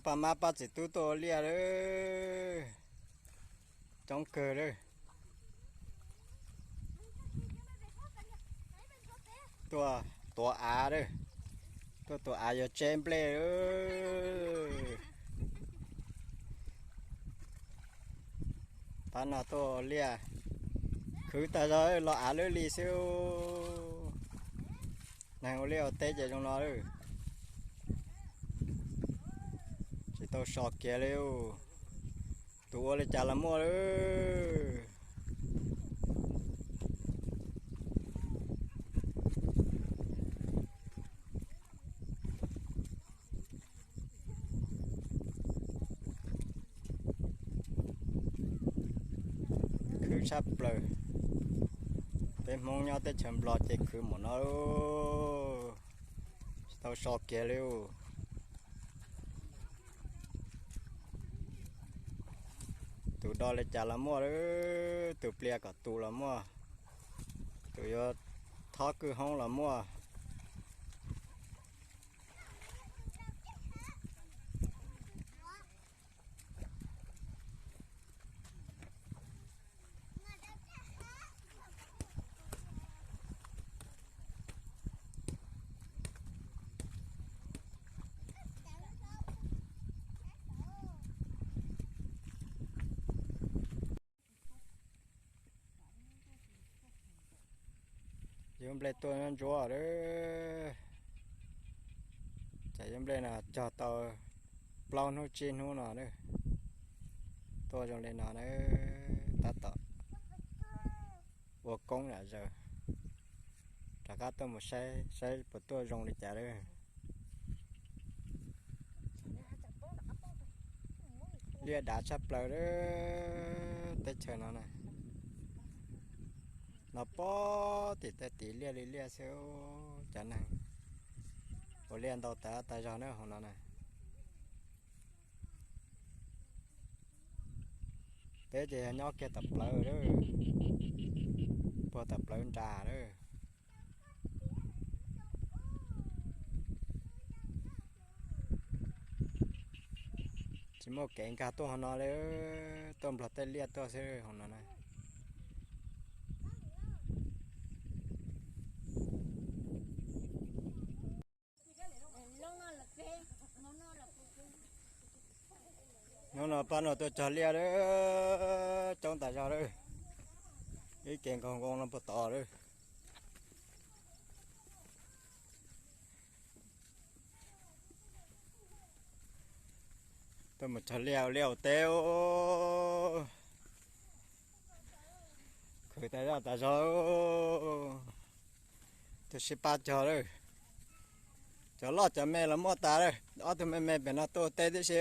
Paj mab pab txiv tub tuaj ua liaj lawm. Coob kawg lawm. Tuaj tuav av lawm. Tuaj tuav av yuav tseb nplej lawm. Pab no tuaj ua liaj. Khwv tas zog los av lwb li xwb. Neeg ua liaj ua teb ces zoo no lawm. Tsis tau so kiag li. Tus ua li cas los muaj lawm. Khwv tshaj plaws. Peb Hmoob nyob teb chaws Nplog ces khwv mus no, tsis tau so kiag li. Tus do li cas los muaj, tus plias kom tus los muaj, tus yuav thob kwj hoob los muaj. Yuav nplej tuaj ntsuab lawm. Cov yuav nplej no cog tau plaub hnub tsib hnub no, tuaj zoo li no na, tab tom ua koob zam zaws. Rov qab tuaj mus saib saib puas tuaj zoo li cas lawm. Liaj dav tshaj plaws lawm teb chaws no na. No pob tim tej tim liaj li liaj xwb, cov neeg ua liaj ntau tas tas zog na hauv no na. Peb ces yog nyob kiag tom plawv lawm, puag tom plawv nras lawm. Tsis muaj kev nkag tuaj hauv no li, tuaj nplog tej liaj tuaj xwb hauv no na. Hnub no pab no tuaj cog liaj lawm, coob tas zog lawm, ib ke nkaug nkoos no puag tod lawm. Tuaj mus cog liaj ua liaj ua teb, khwv tas zog tas zog. Tuaj sib pab cog lawm, cov loj cov me los muaj tas lawm, ob tug me me pem no tuaj ua teb tib si.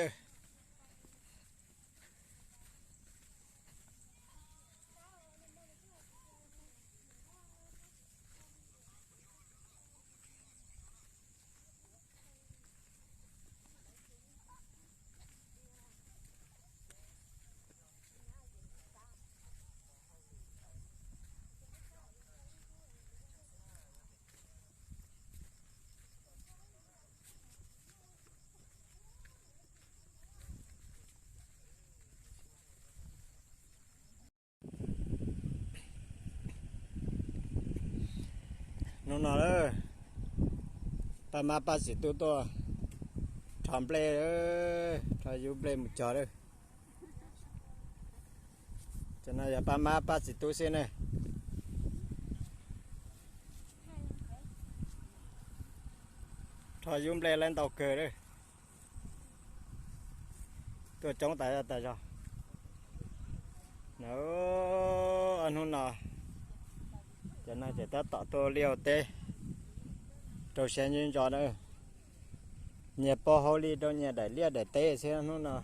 Hnub no lawm, pab mab pab txiv tub tuaj rho nplej, rho yub nplej mus cog lawm. Cov no yog pab mab pab txiv tub xwb ne. Rho yub nplej lawm ntau kawg lawm. Tuaj coob tas zog tas zog. Hnub no cov neeg ces tab tom tuaj liaj ua teb rau siab ntso ntso na. Nyias pov hauj li rau nyias daim liaj daim teb xwb hnub no.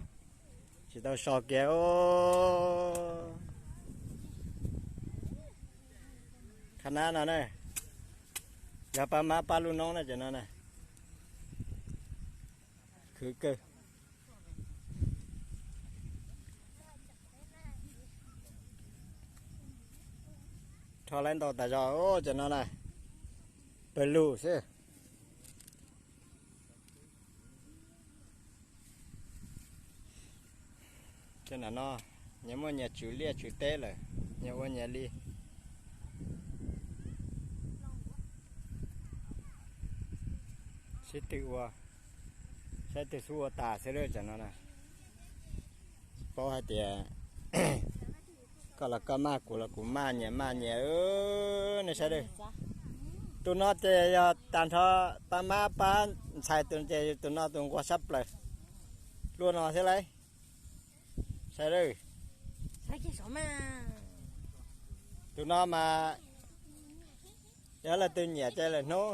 Tsis tau so kiag. Qhab nab no na, yog pab mab pab lub noob na cov no na. Khwv kawg. Rho lawm ntau tas zog cov no na. Pawg lug xwb. No, nyias muaj nyias tswv liaj tswv teb lawm, nyias ua nyias li. Sib tw ua, saib twg xub ua tas xwb lawm tam no na. Tsis paub hais tias koj los koj maj, kuv los kuv maj, nyias maj nyias. Nej saib dawb, tus no ces yog tag nrho pab mab pab ntxhais tus ces tus no tus nquag sab plaws, luaj no thiab lauj. Saib dawb, tus no mas yog leej twg nyiam ces lawm hnub,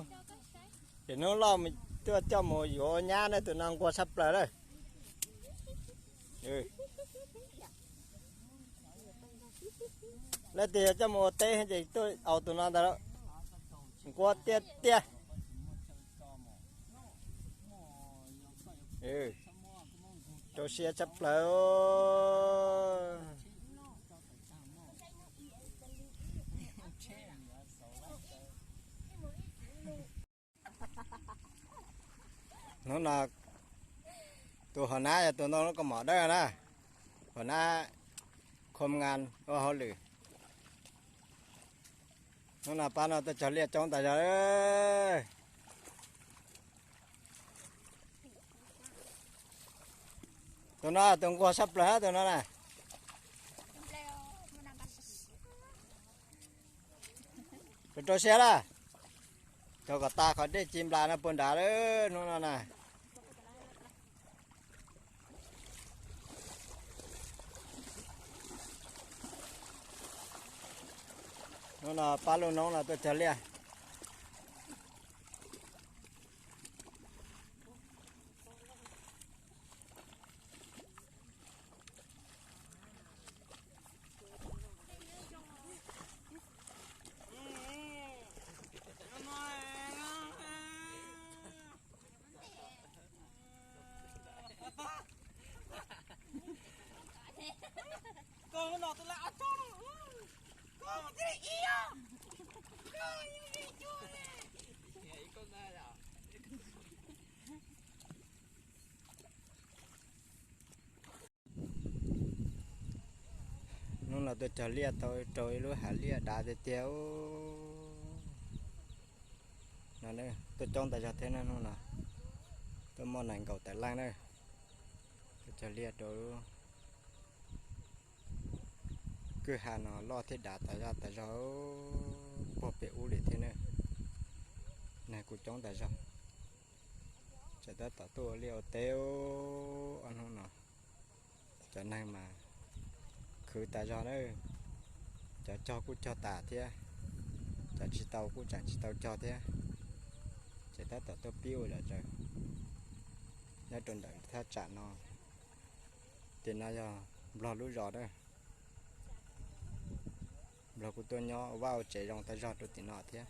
lwm hnub loj tuaj coj mus yuav ua nyab na, tus no nquag sab plaws lawm. Leej twg yog coj mus ua teb ces tuaj aus tus no ntag, nquag tiag tiag. Rau siab tshaj plaws. Hnub no tus hauv nab yog tus ntoo lub kaus mom dawb na, hauv nab khom ngas ua hauj lwm. Hnub no pab no tuaj cog liaj coob tas zog. Tus no tus nquag sab plaws tus no na. Rau rau siab lawm, rau kom tas qhov dej ci nplas no puag nrad lawm hnub no na. Hnub no pab lub noob no tuaj cog liaj. Hnub no tuaj cog liaj tau rau ib lub hav liaj dav tiag tiag. No tuaj coob tas zog thiab na hnub no, tuaj muaj nees nkaum tawm leej na. Tuaj cog liaj rau kwj ha no loj thiab dav tas zog tas zog puag pem ub li thiab na. Neeg kuj coob tas zog, tseem tab tom tuaj ua liaj ua teb ob hnub no. Cov neeg mas khwv tas zog na, cov cog kuj cog tas thiab, cov tsis tau kuj tseem tsis tau cog thiab. Ces tab tom tuaj pib ua zom zaws nyob rau ntawm thaj tsam no. Ces no yog Nplog lub zos na. Nplog kuj tuaj nyob ua vaj ua tsev zoo tag zog rau tim no thiab.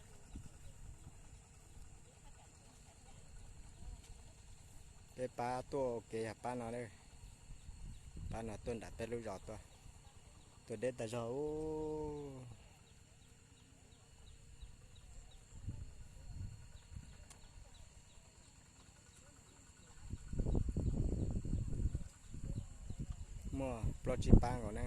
Peb pab tuaj ua ke yog pab no, pab no tuaj nram peb lub zos tuaj, tuaj deb tag zog. Muaj plaub tsib pab nkaus ne.